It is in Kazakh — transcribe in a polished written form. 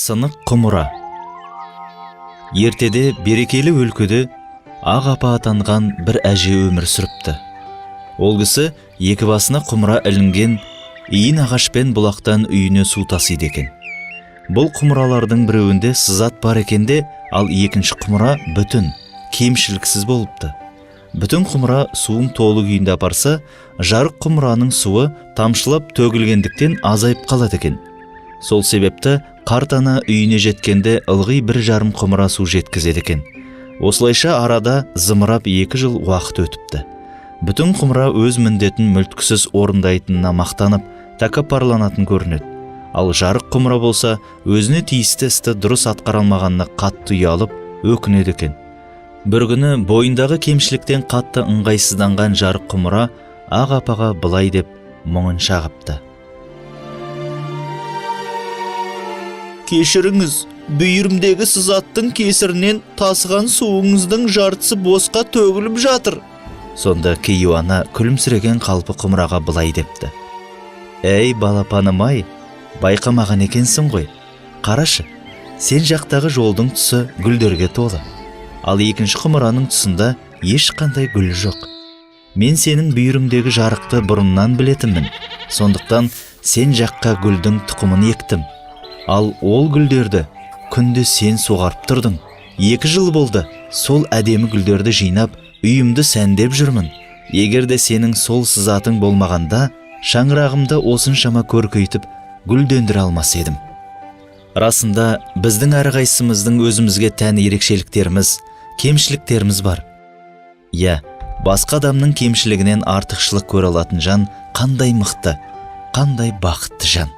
Сынық құмыра. Ертеде берекелі өлкеде Ақ апа атанған бір әже өмір сүріпті. Ол кісі екі басына құмыра ілінген иін ағашпен бұлақтан үйіне су тасиды екен. Бұл құмыралардың біреуінде сызат бар екен де, ал екінші құмыра бүтін, кемшіліксіз болыпты. Бүтін құмыра суын толы күйінде апарса, жарық құмыраның суы тамшылап төгілгендіктен азайып қалады екен. Сол себепті қарт ана үйіне жеткенде ылғи 1,5 құмыра су жеткізеді екен. Осылайша арада зымырап 2 жыл уақыт өтіпті. Бүтін құмыра өз міндетін мүлткісіз орындайтынына мақтанып, тәкаппарланатын көрінеді. Ал жарық құмыра болса, өзіне тиісті істі дұрыс атқара алмағанына қатты ұялып, өкінеді екен. Бір күні бойындағы кемшіліктен қатты ыңғайсызданған жарық құмыра Ақ апаға былай деп мұңын шағыпты. Кешіріңіз, бүйірімдегі сызаттың кесірінен тасыған суыңыздың жартысы босқа төгіліп жатыр. Сонда кейуана күлімсіреген қалпы құмыраға былай депті. Әй, балапаным-ай, байқамаған екенсің ғой. Қарашы, сен жақтағы жолдың тұсы гүлдерге толы. Ал екінші құмыраның тұсында ешқандай гүл жоқ. Мен сенің бүйіріңдегі жарықты бұрыннан білетінмін. Сондықтан сен жаққа гүлдің тұқымын ектім. Ал ол гүлдерді күнде сен суғарып тұрдың. 2 жыл болды, сол әдемі гүлдерді жинап, үйімді сәндеп жүрмін. Егер де сенің сол сызатың болмағанда, шаңырағымды осыншама көркейтіп, гүлдендіре алмас едім. Расында, біздің әрқайсымыздың өзімізге тән ерекшеліктеріміз, кемшіліктеріміз бар. Иә, басқа адамның кемшілігінен артықшылық көре алатын жан қандай мықты, қандай бақытты жан.